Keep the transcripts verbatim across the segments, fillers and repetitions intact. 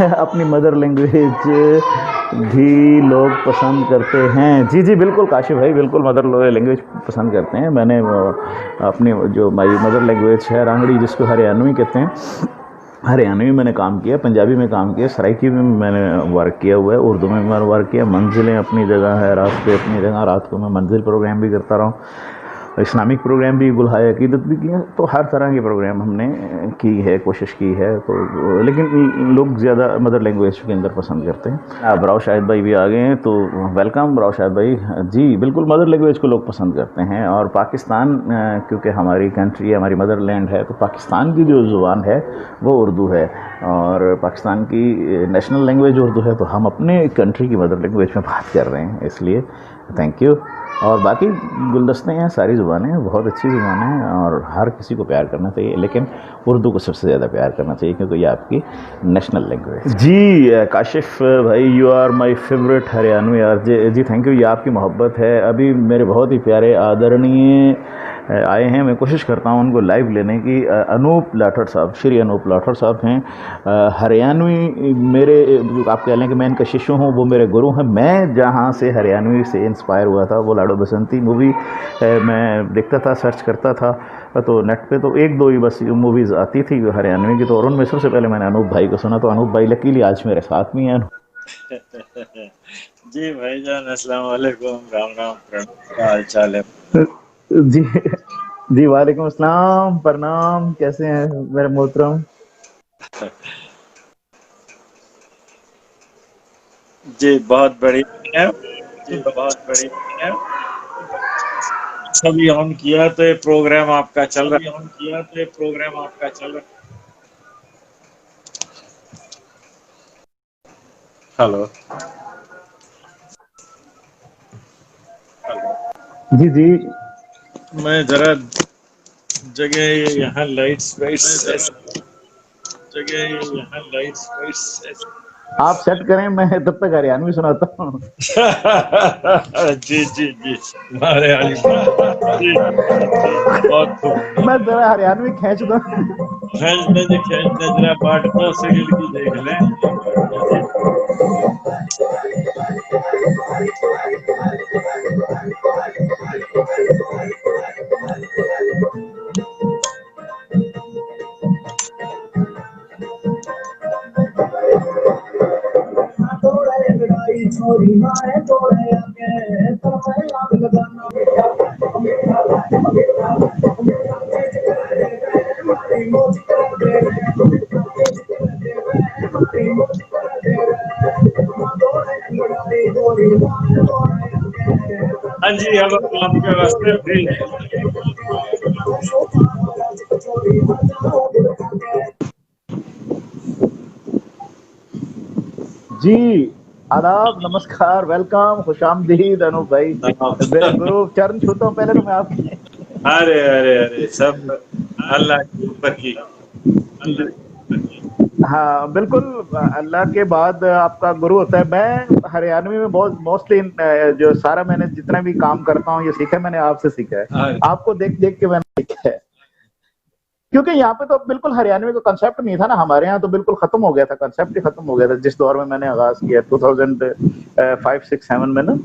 अपनी mother language भी लोग पसंद करते हैं। जी, जी, बिल्कुल काशिफ भाई, बिल्कुल मदर लैंग्वेज पसंद करते हैं। मैंने, अ, अपनी जो हमारी मदर लैंग्वेज है रांगड़ी, जिसको हरियाणवी कहते हैं, हरियाणवी में मैंने काम किया, पंजाबी में काम किया, सराइकी में मैंने वर्क किया हुआ है, उर्दू में मैंने वर्क किया। मंजिलें अपनी जगह है, रास्ते अपनी जगह। रात को मैं मंजिल प्रोग्राम भी करता रहा हूँ, इस्लामिक प्रोग्राम भी, गुल्हाए अकीदत भी किया। तो हर तरह के प्रोग्राम हमने की है, कोशिश की है। तो लेकिन लोग ज़्यादा मदर लैंग्वेज के अंदर पसंद करते हैं। अब राव शाहिद भाई भी आ गए हैं, तो वेलकम राव शाहिद भाई। जी, बिल्कुल, मदर लैंग्वेज को लोग पसंद करते हैं। और पाकिस्तान, अ, क्योंकि हमारी कंट्री है, हमारी मदरलैंड है, तो पाकिस्तान की जो ज़ुबान है वो उर्दू है, और पाकिस्तान की नेशनल लैंग्वेज उर्दू है, तो हम अपने कंट्री की मदर लैंग्वेज में बात कर रहे हैं, इसलिए थैंक यू। और बाकी गुलदस्ते हैं, सारी ज़ुबानें हैं, बहुत अच्छी ज़ुबानें हैं और हर किसी को प्यार करना चाहिए, लेकिन उर्दू को सबसे ज़्यादा प्यार करना चाहिए, क्योंकि ये आपकी नेशनल लैंग्वेज। जी, अ, काशिफ भाई, you are my favourite Haryanvi R J. जी, थैंक यू, ये आपकी मोहब्बत है। अभी मेरे बहुत ही प्यारे आदरणीय, अ, आए हैं, मैं कोशिश करता हूँ उनको लाइव लेने की। अ, अनूप लाठर साहब, श्री अनूप लाठर साहब हैं, अ, हरियाणवी मेरे, अ, आप कह लें कि मैं इनका शिष्य हूँ, वो मेरे गुरु हैं। मैं जहाँ से हरियाणवी से इंस्पायर हुआ था, वो लाडो बसंती मूवी, अ, मैं देखता था, सर्च करता था, तो नेट पे तो एक दो ही बस मूवीज आती थी हरियाणवी की, तो और उनमें सबसे पहले मैंने अनूप भाई को सुना। तो अनूप भाई लकीली आज मेरे साथ में हैं। जी भाईजान, अस्सलाम वालेकुम, राम राम, प्रणाम, क्या हाल चाल है? जी, जी, वालेकुम अस्सलाम, प्रणाम, कैसे हैं मेरे मोहतरम? जी, बहुत बढ़िया है। जी, बहुत बढ़िया है। सभी ऑन किया तो ये प्रोग्राम आपका चल रहा है, ऑन किया तो ये प्रोग्राम आपका चल रहा है। हेलो। जी, जी। मैं जरा जगह ये यहाँ लाइट्स वाइट्स ऐसे, जगह ये यहाँ लाइट्स वाइट्स ऐसे। आप सेट करें, मैं तब तक हरियाणवी सुनाता हूँ। जी, जी, जी। हमारे वाली बात। जी, जी, बहुत खूब। मैं जरा हरियाणवी खींच दूँ। खींच दे जी, खींच दे, जरा पार्ट दो सेकंड की देख लें। हाँ जी, हम आपके वास्ते फ्री। जी, आदाब, नमस्कार, वेलकम, खुशामदीद अनूप भाई। मेरे गुरु चरण छूता हूँ पहले तो मैं आपके। अरे, अरे, अरे, सब अल्लाह के ऊपर की। हाँ, बिल्कुल, अल्लाह के बाद आपका गुरु होता है। मैं हरियाणवी में बहुत mostly, अ, जो सारा मैंने जितना भी काम करता हूँ, ये सीखा है, मैंने आपसे सीखा है। हाँ। आपको देख देख के मैंने सीखा है। क्योंकि यहाँ पे तो बिल्कुल हरियाणवी का कॉन्सेप्ट नहीं था ना, हमारे यहाँ तो बिल्कुल खत्म हो गया था, कॉन्सेप्ट ही खत्म हो गया था जिस दौर में मैंने आगाज किया, two thousand five six seven में ना।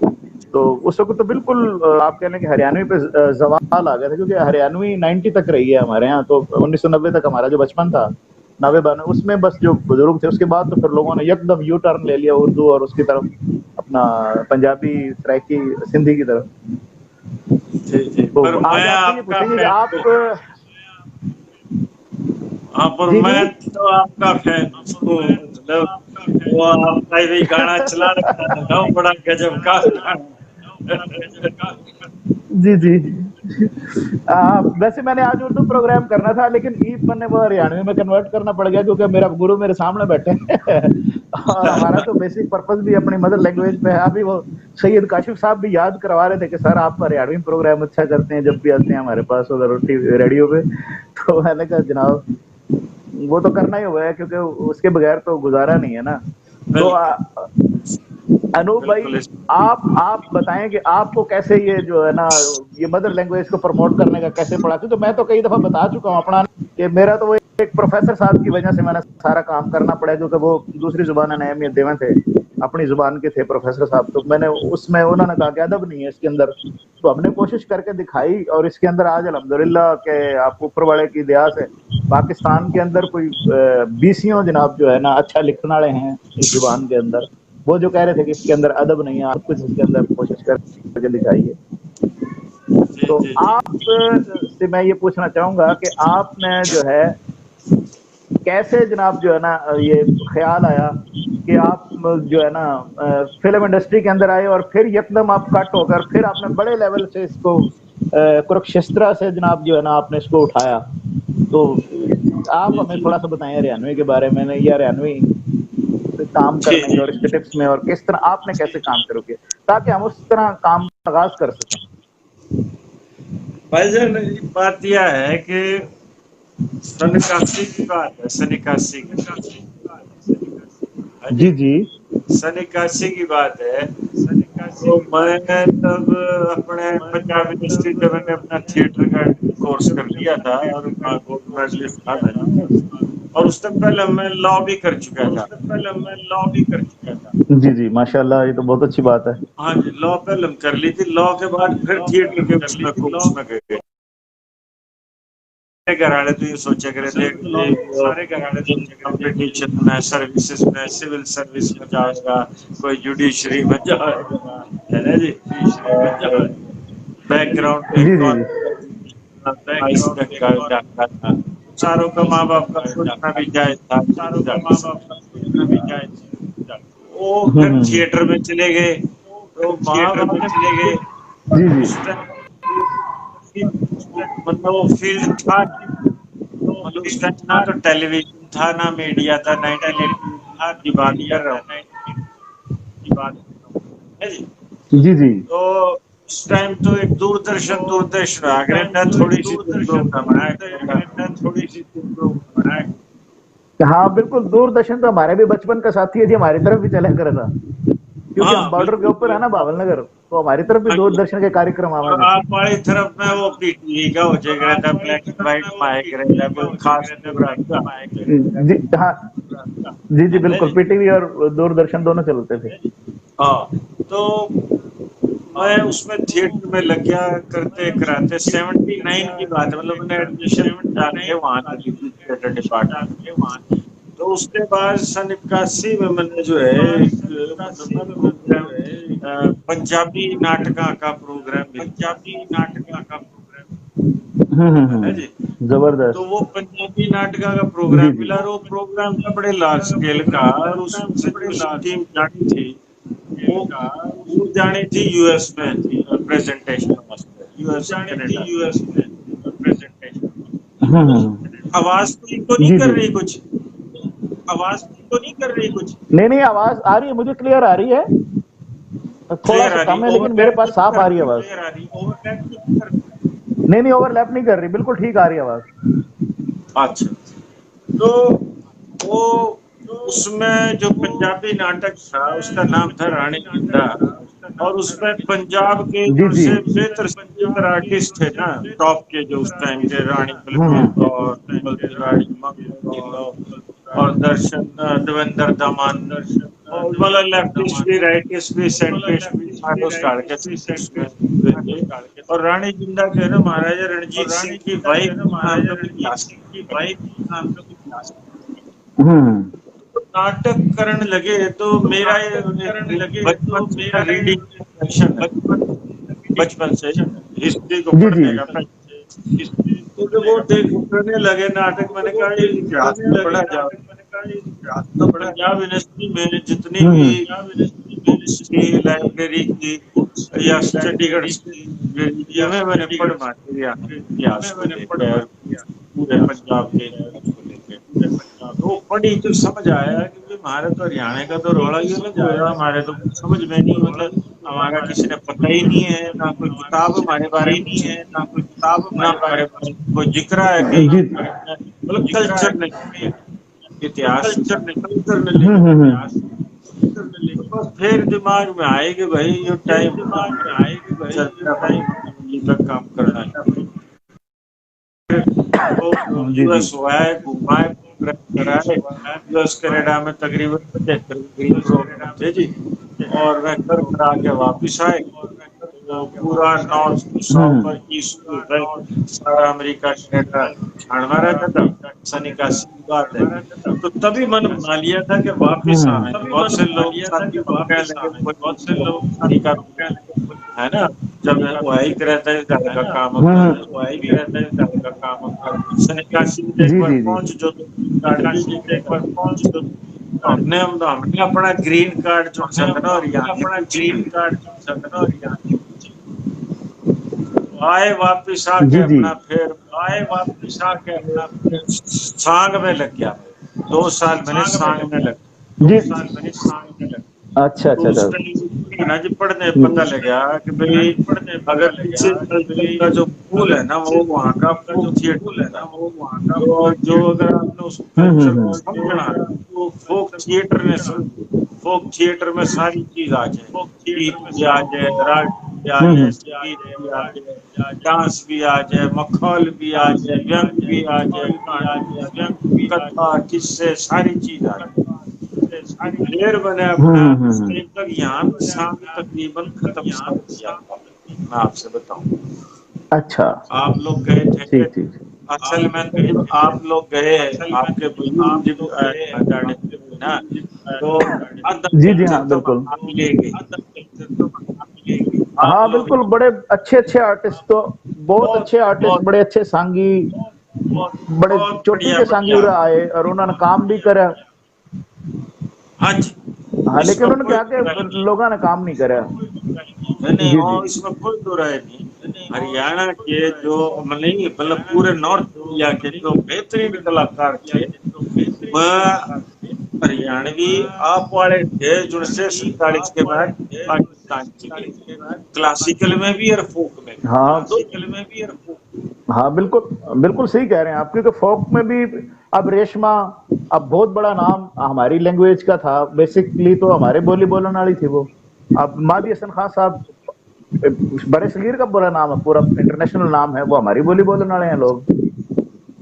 तो उस वक्त तो बिल्कुल, अ, आप कह लें कि हरियाणवी पे, अ, जवाल आ गया था, क्योंकि हरियाणवी नाइंटी तक रही है हमारे यहाँ। तो उन्नीस सौ नब्बे तक हमारा जो बचपन था, नब्बे बानवे, उसमें बस जो बुजुर्ग थे, उसके बाद तो फिर लोगों ने एकदम यू टर्न ले लिया उर्दू और उसकी तरफ, अपना पंजाबी, सराइकी, सिंधी की तरफ। जी, जी। तो पर आज मैं आपसे ये आपका पूछेंगे कि फैन आप, हूँ। हाँ, पर जी, मैं जी। तो आपका फैन हूँ, मतलब, वो आपका भी गाना चला रखा था, बड़ा गजब का गाना। जी, जी। आ, वैसे मैंने आज उर्दू प्रोग्राम करना था, लेकिन ईद मैंने वो हरियाणवी में कन्वर्ट करना पड़ गया, क्योंकि मेरा गुरु मेरे सामने बैठे हैं। और हमारा तो बेसिक पर्पस भी अपनी मदर लैंग्वेज पे है। अभी वो सैयद काशिफ साहब भी याद करवा रहे थे कि सर, आप हरियाणवी प्रोग्राम अच्छा करते हैं, जब भी आते हैं हमारे पास उधर टीवी, रेडियो पे। तो मैंने कहा, जनाब, वो तो करना ही होगा, क्योंकि उसके बगैर तो गुजारा नहीं है ना। तो, आ, अनूप भाई, बिल्कुल। आप आप बताएं कि आपको कैसे ये जो है ना, ये मदर लैंग्वेज को प्रमोट करने का कैसे पड़ा, क्योंकि मैं तो कई दफा बता चुका हूँ अपना कि मेरा तो वो एक प्रोफेसर साहब की वजह से मैंने सारा काम करना पड़ा, क्योंकि वो दूसरी जुबान ने अहमियत देवे थे, अपनी जुबान के थे प्रोफेसर साहब। तो मैंने उसमें, उन्होंने कहा कि अदब नहीं है इसके अंदर। तो हमने कोशिश करके दिखाई और इसके अंदर आज अल्हम्दुलिल्लाह के आप ऊपर वाले की दया से पाकिस्तान के अंदर कोई, अ, बीसियों जनाब जो है ना, अच्छा लिखने वाले हैं इस जुबान के अंदर। वो जो कह रहे थे कि इसके अंदर अदब नहीं है, आप कुछ इसके अंदर कोशिश करके दिखाई है। तो आप से मैं ये पूछना चाहूंगा कि आपने जो है, कैसे जनाब जो है ना, ये ख्याल आया कि आप जो है ना, अ, फिल्म इंडस्ट्री के अंदर आए और फिर यकदम आप कट होकर फिर आपने बड़े लेवल से इसको, अ, कुरुक्षेत्र से जनाब जो है ना, आपने इसको उठाया। तो आप हमें थोड़ा सा बताएं हरियाणवी के बारे में, या हरियाणवी काम करने के और इसके टिप्स में, और किस तरह आपने कैसे काम शुरू किया, ताकि हम उस तरह काम आगाज कर सकें। भाईजान, बात यह है कि सन इक्यासी की बात है, सन इक्यासी की। जी जी। सन इक्यासी की बात है। तो मैं तब अपने पंजाब यूनिवर्सिटी से मैंने अपना थिएटर का कोर्स कर लिया था और मैं गोल्ड मेडलिस्ट था मैं। और उससे पहले मैं लॉ भी कर चुका था। पहले मैं लॉ भी कर चुका था। जी जी, माशाल्लाह, ये तो बहुत अच्छी बात है। हाँ जी, लॉ पहले हम कर ली थी। लॉ के बाद फिर थिएटर के उसमें कोर्स में गए। घर वाले तो ये सोचा करे थे कि सारे घर वाले तो कंपटीशन में, सर्विसेज में, सिविल सर्विस में जाएगा, कोई जुडिशरी में जाएगा, है ना जी, जुडिशरी में जाएगा, बैकग्राउंड जी जी। बैकग्राउंड का जाता था। चारों का माँ बाप का सोचना भी जायज था, चारों का माँ बाप का सोचना भी जायज था। वो फिर थिएटर में चले गए, तो वहाँ पर चले गए। जी जी। उस टाइम मतलब वो फील्ड था, मतलब उस टाइम ना तो टेलीविजन था, ना मीडिया था, ना इंटरनेट था, की बात कर रहा हूँ, की बात है जी। जी जी। तो उस टाइम तो एक दूरदर्शन, दूरदर्शन आगरे था, थोड़ी सी दूरदर्शन था, थोड़ी सी दूरदर्शन। हाँ बिल्कुल, दूरदर्शन तो हमारे भी बचपन का साथी है जी, हमारी तरफ भी चला कर था, क्योंकि हम बॉर्डर के ऊपर है ना, भावलनगर, तो हमारी तरफ भी दूरदर्शन के कार्यक्रम आवा। आप वाली तरफ में वो पीटीवी का हो जाएगा, ब्लैक एंड व्हाइट माइक रहता, कोई खास प्रोग्राम का। जी हाँ, जी जी बिल्कुल, पीटीवी और दूरदर्शन दोनों चलते थे। हाँ, तो मैं उसमें थिएटर में लग गया, करते कराते सेवेंटी नाइन की बात है, मतलब मैंने एडमिशन डाल के वहाँ थिएटर डिपार्टमेंट में वहाँ। तो उसके बाद सन इक्यासी में मैंने जो है एक, मतलब, प्रोग्राम, अ, पंजाबी नाटका का प्रोग्राम, पंजाबी नाटका का प्रोग्राम, हम्म, हम्म, हम्म। है जी। जबरदस्त। तो वो पंजाबी नाटका का प्रोग्राम मिला, और वो प्रोग्राम था बड़े लार्ज स्केल का, और उसमें जो टीम जानी थी, वो, वो जानी थी यूएस में प्रेजेंटेशन वास्ते, यूएस, कनाडा। यूएस में प्रेजेंटेशन। हम्म, हम्म। आवाज तो इनको नहीं कर रही कुछ, आवाज तो नहीं कर रही कुछ। नहीं नहीं, आवाज आ रही है, मुझे क्लियर आ रही है, थोड़ा सा कम है, लेकिन मेरे पास साफ आ रही है आवाज। नहीं नहीं, ओवरलैप नहीं कर रही, बिल्कुल ठीक आ रही है आवाज। अच्छा, तो वो, उसमें जो पंजाबी नाटक था, उसका नाम था रानी जिंदा, और उसमें पंजाब के सबसे बेहतर, बेहतर आर्टिस्ट थे ना, टॉप के, जो उस टाइम के रानी बलबीर कौर, रानी मंगल और दर्शन, अ, देवेंद्र दमन, और मतलब लेफ्टिस्ट भी, राइटिस्ट भी, सेंट्रिस्ट भी, सारे उस काल के उसमें हुए थे। और रानी जिंदा के ना महाराजा रणजीत सिंह की वाइफ नाम का कोई, वाइफ नाम का कोई हम्म। नाटक करण लगे तो मेरा ये बचपन से रीडिंग पैशन है, बचपन से हिस्ट्री को पढ़ने का पैशन। तो जब वो देख करने लगे नाटक, मैंने कहा ये इतिहास में पढ़ा जाए। तो पंजाब यूनिवर्सिटी में जितनी भी बुक्स थी, लाइब्रेरी की या चंडीगढ़ की, ये मैंने पढ़ मार दिया इतिहास को लेकर, पूरे पंजाब के इतिहास को लेकर। तो पढ़ी तो समझ आया, क्योंकि हमारे तो हरियाणा का तो रोला ही अलग हो रहा, हमारे तो समझ में नहीं, मतलब हमारा किसी ने पता ही नहीं है, ना कोई किताब हमारे बारे में है, ना कोई किताब हमारे बारे में कोई जिक्र है कहीं, मतलब कल्चर नहीं है, इतिहास कल्चर नहीं, कल्चर नहीं। तो फिर दिमाग में आए कि भाई ये टाइम, दिमाग में आए कि भाई ये टाइम, ये तक काम करना है। वो जी, जी। यूएस हुआ है, घुमा है, कराए, यूएस कनाडा में तकरीबन पचहत्तर के करीब प्रोग्राम थे जी, और वह कर करा के वापस आए। तो पूरा नॉर्थ टू साउथ हम्म। और ईस्ट टू वेस्ट, सारा अमेरिका, कनाडा छानवा रहता था। सन इक्यासी की बात है। तो तभी मन बना लिया था कि वापस हम्म। आना है। बहुत से लोग साथी को कहने लगे, बहुत से लोग साथी का, है ना, जब वो आई रहता है घर का काम, हम्म। वो आई रहता है घर का काम। सन इक्यासी में जी, एक बार जी, जी। पहुंच जो, एक बार पहुंच जो, हमने, हमने अपना ग्रीन कार्ड जो हमने अपना ग्रीन कार्ड जो आए वापस आके जी, जी। अपना फिर आए वापस आके अपना फिर सांग में लग गया। दो साल मैंने सांग में लग, जी। दो साल मैंने सांग में लग। अच्छा, तो अच्छा, उस अच्छा। टाइम ना जी पढ़ने पता लगा कि भाई अगर किसी कल्चर का जो मूल है ना, वो वहाँ का फोक थिएटर है ना, वो वहाँ का, तो जो अगर आपने उस हम्म, हम्म, कल्चर को हम्म। समझना है, तो फोक थिएटर में समझो। फोक थिएटर में सारी चीज आ जाए, गीत भी आ जाए, राग भी आ हम्म, जाए, हम्म। संगीत भी आ जाए, डांस भी आ जाए, मखौल भी आ जाए, व्यंग भी आ जाए, कहानी भी आ जाए, व्यंग भी, कथा, किस्से, सारी चीज आ जाए। फिर मैंने अपना हम्म, हम्म, हम्म। तक यहाँ शाम तकरीबन खत्म कर दिया था, मैं आपसे बताऊं। अच्छा। आप लोग गए थे, ठीक, ठीक। असल में तो जब आप लोग गए, आपके बुजुर्ग जब, अ, जाने ना, तो जी, जी, हाँ, बिल्कुल। आप ले गए। हाँ, बिल्कुल, बड़े अच्छे-अच्छे आर्टिस्ट, तो बहुत अच्छे आर्टिस्ट, बड़े अच्छे सांगी, बड़े चोटी के सांगी उरा आए और उन्होंने काम भी करा। हाँ जी। हाँ, लेकिन उन्होंने कहा कि लोगों ने काम नहीं करा। नहीं, नहीं, जी, जी। इसमें कोई दो राय नहीं। हरियाणा के जो, मतलब, पूरे नॉर्थ इंडिया के जो बेहतरीन कलाकार थे, वह हरियाणवी आप वाले थे, जो से सैंतालीस के बाद पाकिस्तान चले, क्लासिकल में भी और फोक में भी। हाँ। क्लासिकल में भी और फोक में। हाँ, बिल्कुल, बिल्कुल सही कह रहे हैं आप, क्योंकि फोक में भी अब रेशमा, अब बहुत बड़ा नाम हमारी लैंग्वेज का था, बेसिकली तो हमारे बोली बोलने वाली थी वो। अब मादी हसन खान साहब बड़े सगीर का पूरा नाम है, पूरा इंटरनेशनल नाम है, वो हमारी बोली बोलने वाले हैं लोग।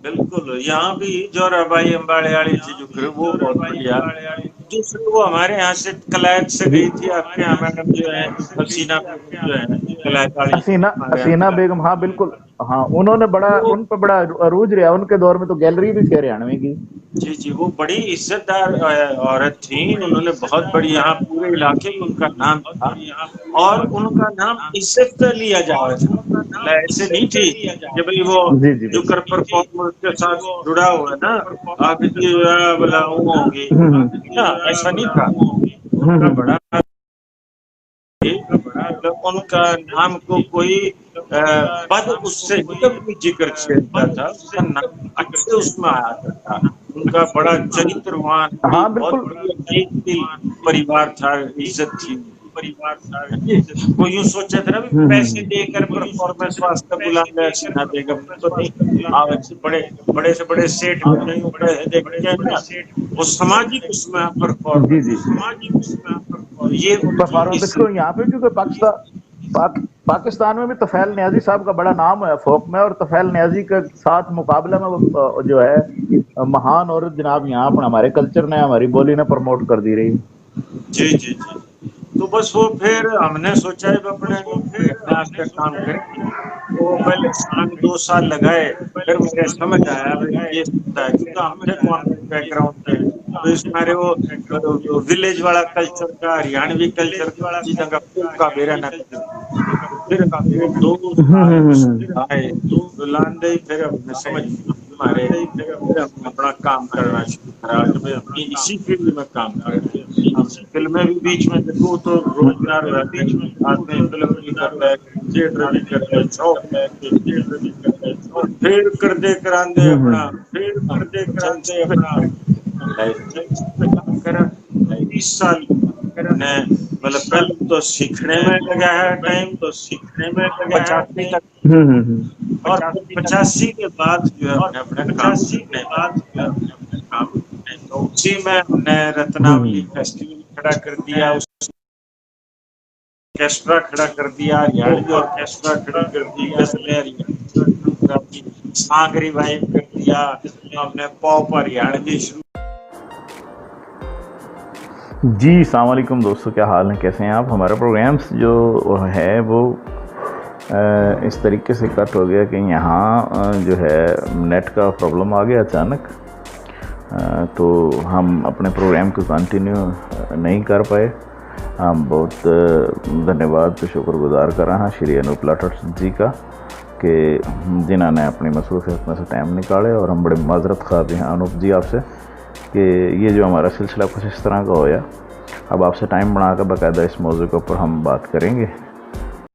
बिल्कुल, यहाँ भी जोराबाई अंबाले वाली थी जो फिर वो बहुत बढ़िया। दूसरी वो हमारे यहाँ से कलायत से गई थी, आपके यहाँ मैडम जो है हसीना, जो है कलायत वाली हसीना, हमारे यहाँ हसीना बेगम, हाँ बिल्कुल, हाँ उन्होंने बड़ा, उन पर बड़ा अरूज रहा, उनके दौर में तो गैलरी भी थी हरियाणवी की। जी, जी, वो बड़ी इज्जतदार, अ, औरत थी, उन्होंने बहुत बड़ी, यहाँ पूरे इलाके में उनका नाम था और उनका नाम इज्जत से लिया जाता था, मतलब ऐसे नहीं थी कि भाई वो जी, जी, जो कर परफॉर्मर के साथ जुड़ा हुआ है ना, आप इसकी, अ, बोला वो होंगे, हम्म, हम्म। ना, ऐसा नहीं था। हम्म, उनका हम्म। बड़ा मतलब उनका नाम को कोई, अ, पद उससे निकट भी जिक्र छेड़ता था, उसका नाम अच्छे उसमें आया करता। उनका बड़ा चरित्रवान, हाँ, बहुत बिल्कुल। बड़ी परिवार था, इज्जत थी, परिवार था। कोई यूं सोचा था ना भी हम्म, हम्म। पैसे देकर परफॉर्मेंस वास्ते बुला ले हसीना बेगम, तो नहीं। आप बड़े, बड़े से बड़े सेठ भी नहीं, बड़े देख के ना, वो सामाजिक उसमें परफॉर्मेंस, जी, जी। सामाजिक उसमें परफॉर्मेंस, ये परफॉर्मेंस को यहाँ पे, क्योंकि पाकिस्तान, पाक-, पाकिस्तान में भी तफैल न्याजी साहब का बड़ा नाम है फोक में, और तफैल न्याजी के साथ मुकाबले में वो, अ, जो है, अ, महान औरत जनाब यहाँ अपने हमारे कल्चर ने, हमारी बोली ने प्रमोट कर दी रही। जी, जी, जी। तो बस वो फिर हमने सोचा है अपने काम करें। वो पहले साल, दो साल लगाए, फिर मुझे समझ आया भाई ये होता है, क्योंकि हम थे कौन बैकग्राउंड के, तो इस मारे वो, वो विलेज वाला कल्चर का, हरियाणवी कल्चर का चीज़ों का खूब का बेरा ना था। फिर वो दो हम्म, हम्म, हम्म। आए, तो लांदे ही फिर हमने समझ मारे, फिर हमने अपना काम करना शुरू करा। तो मैं अपनी इसी फील्ड में काम कर रहा हूँ। फिल्में भी बीच में देखो तो रोजगार रहते हैं, आदमी फिल्म भी करता है, थिएटर भी करता है, शॉप है, थिएटर भी करता है। और फिर करते करांदे हम्म, हम्म। अपना, फिर करते करांदे अपना लाइफ में काम करा। बीस साल ने, मतलब, पहले तो सीखने में लगा है टाइम, तो सीखने में लगा है पचासी तक। हम्म, हम्म, हम्म। और पचासी के बाद जो है हमने अपने काम सीखने, तो उसी में हमने रत्नावली हम्म। फेस्टिवल खड़ा कर दिया, उस ऑर्केस्ट्रा खड़ा कर दिया, हरियाणवी ऑर्केस्ट्रा खड़ी कर दी, गजलें हरियाणवी। कर दी, सांग रिवाइव कर दिया, हमने पॉप हरियाणवी शुरू। जी, अस्सलाम वालेकुम दोस्तों, क्या हाल है, कैसे हैं आप? हमारा प्रोग्राम्स जो है वो अ, इस तरीके से कट हो गया कि यहाँ अ, जो है नेट का प्रॉब्लम आ गया अचानक। अ, तो हम अपने प्रोग्राम को कंटिन्यू नहीं कर पाए। हम बहुत अ, धन्यवाद तो शुक्रगुजार कर रहे हैं श्री अनूप लाठर जी का, कि जिन्होंने अपनी मसरूफियत में से टाइम निकाले, और हम बड़े माजरत ख्वाह भी हैं अनूप जी आपसे कि ये जो हमारा सिलसिला कुछ इस तरह का होया। अब आपसे टाइम बना कर बाकायदा इस मौजू के ऊपर हम बात करेंगे।